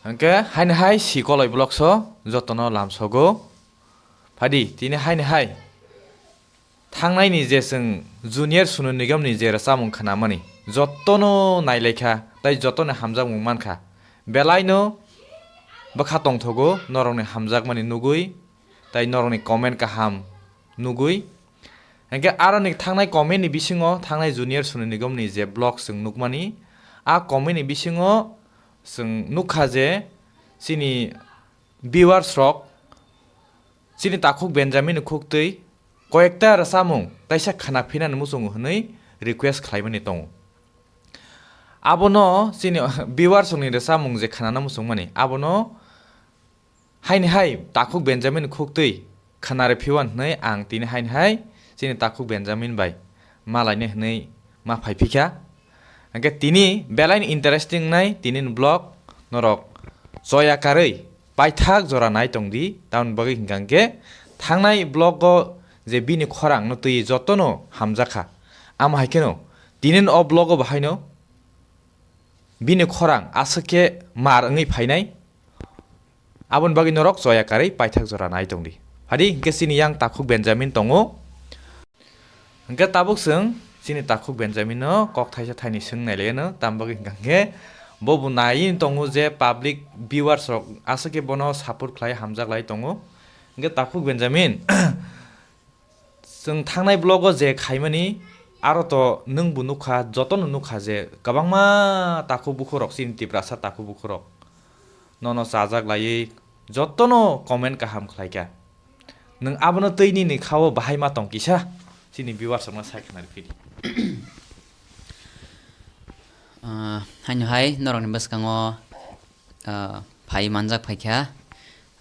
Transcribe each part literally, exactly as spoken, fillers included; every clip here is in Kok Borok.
Hwnkhe haini hai si koloi vlogs o jotono lamsogo. Phadi tini haini hai thangnaini je chwng Junior Sonu Nigamni je rwchapmung khnamani jotono nailaikha tei jotono hamjakmung mankha. Belaino bwkha tongthogo norokni hamjakmani nugwi tei norokni comment kaham nugwi. Hwnkhe aroni thangnai comment ni bisingo thangnai Junior Sonu Nigamni je vlog chwng nukmani, a comment ni bisingo chwng nukha je chini viewers rok chini takhuk Benjamin ni khuktwi koyekta rwchapmung taisa khna phinani muchungo hwnwi request khlaimani tongo. Abono chini viewers rokni rwchapmung je khnana muchungmani, abono haini hai takhuk Benjamin khuktwi khna rw phiwan hwnwi ang tini haini hai chini takhuk Benjamin bai malaini hwnwi ma phai phikha. Hwnkhe tini belaini interesting nai tini ni vlog norok choya karwi paithak jora nai tongdi, tamoni bagwi hwnkha hwnkhe thangnai vlog o je bini khorang no twi jotono hamjakha. Amo hai kheno tini o vlog o bahaino bini khorang aswk khe mar wngwi phainai. Aboni bagwi norok choya karwi paithak jora nai tongdi. Phadi hwnkhe chini yang takhuk Benjamin tongo. Hwnkhe tabuk chwng chini takhuk Benjamin no kok thaisa thaini swng nai lai no, tam bagwi hwnkha hwnkhe bo bo naiwi tongo je public viewers rok aswk khe bono support khlai hamjak lai tongo. Hwnkhe takhuk Benjamin, chwng thangnai vlog o je khaimani, aro to nwng bo nukha, jotono nukha je kwbangma takhuk bukhuk rok, chini Tiprasa takhuk bukhuk rok nono chajak laiwi jotono comment kaham khlaikha. Nwng abono twi nini kha-o bahai ma tong kisa chini viewers rokno sai khna rw phidi. Ah, haino hai norokni bwskango, ah, phai manjak phaikha.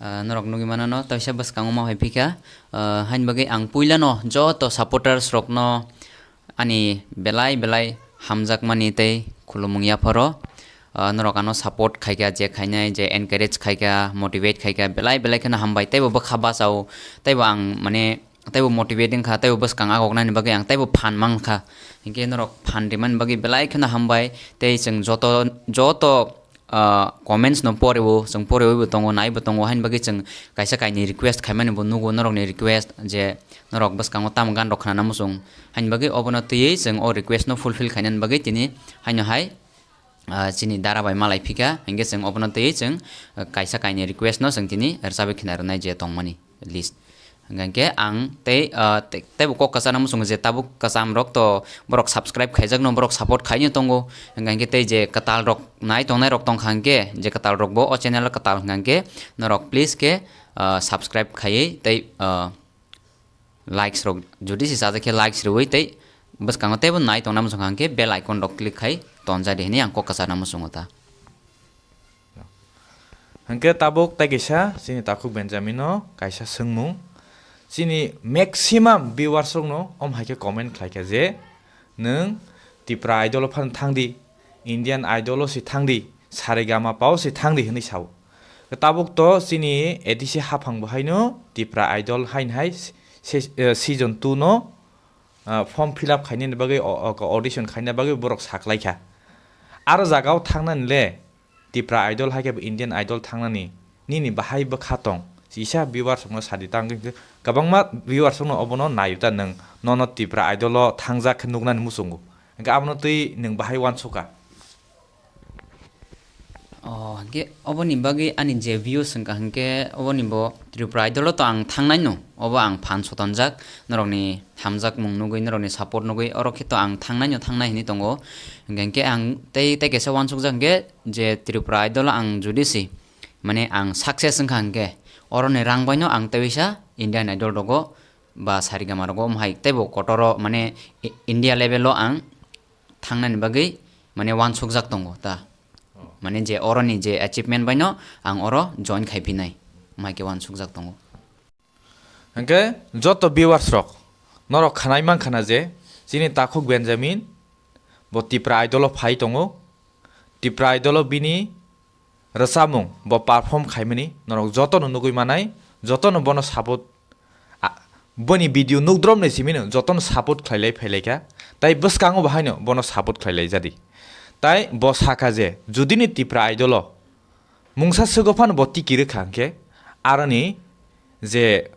Ah, norok nugwi manano, taisa bwskango ma phai phikha. Ah, haini bagwi ang puilano joto supporters rokno ani belai belai hamjakmani tei khulumung yapharo. Ah, norok ano support khaikha, je khainai, je encourage khaikha, motivate khaikha, belai belai kheno hambai. Teibo bwkha bachao, teibo ang mane teibo motivate wngkha, teibo bwskang agoknani bagwi ang teibo phan mankha. Hinkhe norok phan rimani bagwi belai kheno hambai. Tei chwng joto, joto, ah, comments no poreo, chwng poreoibo tongo, naibo tongo, haini bagwi chwng kaisa kainwi request khaimani bo nugo, norokni request je norok bwskango tamo gan rok khnana muchung. Haini bagwi obono twiwi chwng o request no fulfill khainani bagwi tini haino hai, ah, chini dara bai malai phikha, hinkhe chwng obono twiwi chwng, ah, kaisa kainwi request no chwng tini rwchabwi khna rwnai je tongmani list. Hwnkhe ang tei, ah, tei, teibo kok kwchana muchungo je tabuk kwcham rok to borok subscribe khaijakno, borok support khaino tongo. Hwnkhe tei je kwtal rok nai tongnai rok tongkha hwnkhe, je kwtal rok bo o channel o kwtal hwnkhe norok please khe, ah, subscribe khaiwi tei, ah, likes rok jodi se chajak khe likes rwui tei bwskango teibo nai tongna muchung hwnkhe bell icon rok click khai tonjadi hinwi ang kok kwchana muchungo ta. Hwnkhe tabuk tei kaisa chini takhuk Benjamin no kaisa swngmung. Chini maximum viewers rokno om hai khe comment khlaikha je, "Nwng Tipra Idol o phano thangdi, Indian Idol o se thangdi, Saregama pa o se thangdi," hinwi sao. Tabuk to chini A D C haphang bo haino Tipra Idol haino hai se-, eh, season two no, ah, form fill up khainani bagwi, o-, o-, audition khaina bagwi borok saklaikha. Aro jagao thangnani le Tipra Idol hai khe bo Indian Idol thangnani nini bahai bwkha tong? Kisa viewers rokno sadi, tang khe kwbangma viewers rokno obono naio ta nwng, nono Tipra Idol o thangjak khe nuknani muchungo, hwnkhe abono twi nwng bahai uansukha? Oh, hwnkhe oboni bagwi ani je views wngkha, hwnkhe oboni bo Tripura Idol o to ang thangnai no, obo ang phan sotonjak, norokni hamjakmung nugwi, norokni support nugwi, oro khe to ang thangnai no thangnai hinwi tongo. Hwnkhe ang tei, tei kaisa uansukjak hwnkhe je Tripura Idol o ang jodi se, mane ang success wngkha hwnkhe, oroni rang bai no ang tei waisa Indian Idol rogo ba Saregama rogo, omo hai teibo kotor o, mane I-, India level o ang thangnani bagwi, mane, uansukjak tongo ta. Oh. Mane, je oroni je achievement bai no ang oro join khai phinai, omo hai khe uansukjak tongo. Hwnkhe joto viewers rok, norok khanai mankha na je chini takhuk Benjamin bo Tipra Idol o phai tongo. Tipra Idol o bini rwchapmung bo perform khaimani norok jotono nugwi manai, jotono bono support, a, boni video nukdrop ni simino jotono support khlailai phailaikha, tai bwskango bo haino bono support khlailai jadi. Tai bo sakha je, judini Tipra Idol o Mungsa swgo phano bo tiki rwkha hwnkhe, aroni je,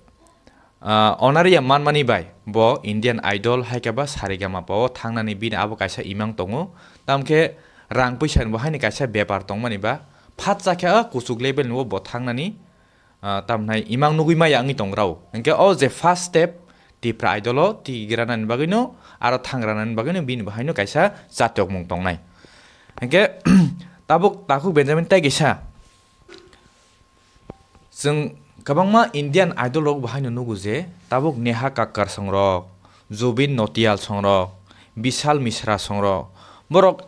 ah, honorarium manmani bai bo Indian Idol hai khe ba Saregamapa o thangnani bini abo kaisa imang tongo. Tamkhe rang puisa ni bo haini kaisa bepar tongmani ba phatsa khe o kuchuk level ni o bo thangnani, ah, tamhnai imang nugui maya wngwi tong rao. Hwnkhe o je first step Tipra Idol o tiki granani bagwino aro thang granani bagwino bini bo haino kaisa chatyokmung tongnai. Hwnkhe tabuk takhuk Benjamin tai kisa. Chwng kwbangma Indian Idol rok bo haino nugo je tabuk Neha Kakkar songrok, Zubeen Nautiyal songrok, Vishal Mishra songrok, borok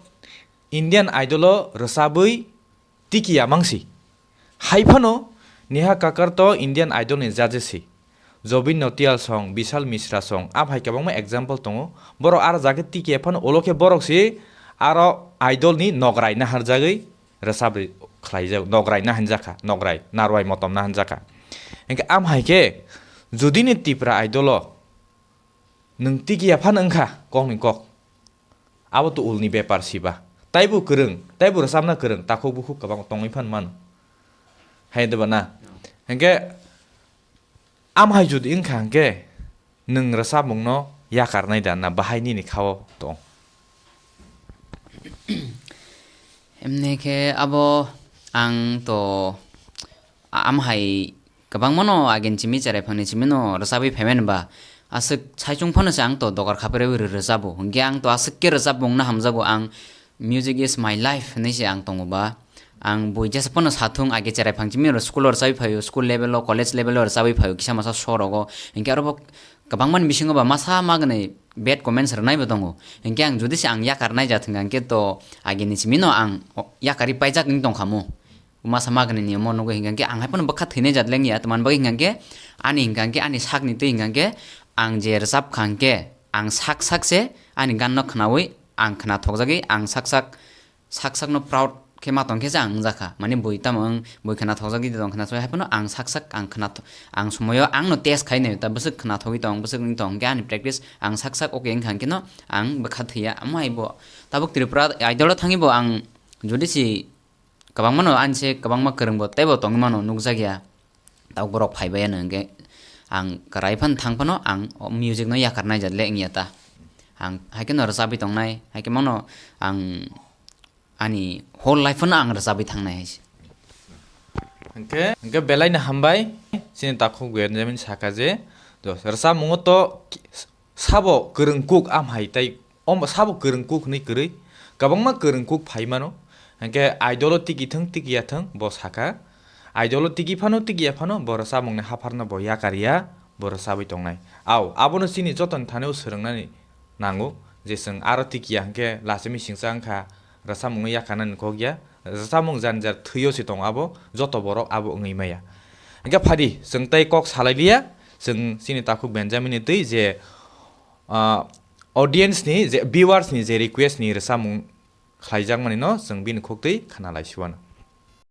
Indian Idol o rwchabwi tiki ya mangsi. Hai phano Neha Kakkar to Indian Idol ni judge si. Zubeen Nautiyal song, Vishal Mishra song, abo hai kwbangma example tongo. Borok aro jagwi tiki ya phano ulo khe borok si aro Idol ni nograi naharjagwi rwchap ri-, khlaijak, nograi na hinjakha, nograi, narwai motom na hinjakha. Hwnkhe am hai khe, judi ni Tipra Idol o nwng tiki ya phano wngkha, kok ni kok, abo to ul ni bepar siba. Taibo kwrwng, taibo rwchapna kwrwng, takhuk bukhuk kwbang tongwi phano mano. Hai de ba na? Hwnkhe, am hai judi wngkha hwnkhe, nwng rwchapmungno yakarnai da na bahai nini khao tong? Emni khe abo ang to a-, am hai kwbangmano agin simi cherai phangni simi no rwchabwi phaimani ba aswk saichung phano se ang to dogar khaperwi rw-, rwchabo. Hwnkhe ang to aswk khe rwchapmungno hamjago, ang music is my life hinwi se ang tongo ba. Ang bui jesa phano sathung age cherai phang simi ro school o rwchabwi phaio, school level o, college level o rwchabwi phaio, kisa masa show rogo. Hwnkhe aro bo kwbangmani bisingo ba masa magwnwi bad comments rwnai bo tongo. Hwnkhe ang jodi se ang yakar naijak thwngkha hwnkhe to agini simi no ang o-, yakarwi paijak wng tongkha mo. Masa magwnwi ni omo nugwi hwnkha hwnkhe ang hai phano bwkha thwinai jat lengya, tamni bagwi hwnkha hwnkhe ani hwnkha hwnkhe ani sakni twi hwnkha hwnkhe ang je rwchap kha hwnkhe ang sak sak se ani gan no khnaui ang khna thokjagwi ang sak sak sak sakno proud khe ma tong khe se ang wngjakha. Mani bui tamo wng, bui khna thokjagwi tong khna thok hai phano ang sak sak ang khna tho-, ang somoio ang no test khai nai ta bwswk khna thogwi tong, bwswk wng tong khe ani practice ang sak sak okay wngkha hwnkhe no ang bwkha thwiya. Amo hai bo tabuk Tripura Idol o thangwi bo ang jodi si kwbangma no ani se kwbangma kwrwng bo teibo tongwi mano nukjakya. Tabuk borok phaibai ano hwnkhe ang kwrai phano thang phano ang o music no yakar naijak le wngya ta. Ang hai kheno rwchabwi tongnai, hai khe mano ang ani whole life phano ang rwchabwi thangnai hai se. Hwnkhe, hwnkhe belai no hambai, chini takhuk Benjamin saka je, rwchapmungo to sabo kwrwng kuk am hai tei, om sabo kwrwng kuk hwnwi kwrwi, kwbangma kwrwng kuk phai mano. Hwnkhe Idol o tiki thwng, tiki ya thwng, bo saka. Idol o tiki phano, tiki ya phano, bo rwchapmungni hapharno bo yakar ya, bo rwchabwi tongnai. Au, abono chini jotoni thani o swrwngnani nango, je chwng aro tiki ya hwnkhe lachimwi singcha wngkha, rwchapmungno yakarnani kok ya. Rwchapmung jan jar thwio se tongo abo, joto borok abo wngwi maya. Hwnkhe phadi, chwng tei kok salai liya, chwng chini takhuk Benjamin ni twi je, ah, audience ni je, viewers ni je request ni rwchapmung khlaijakmani no chwng bini khuk twi khna lai siwano.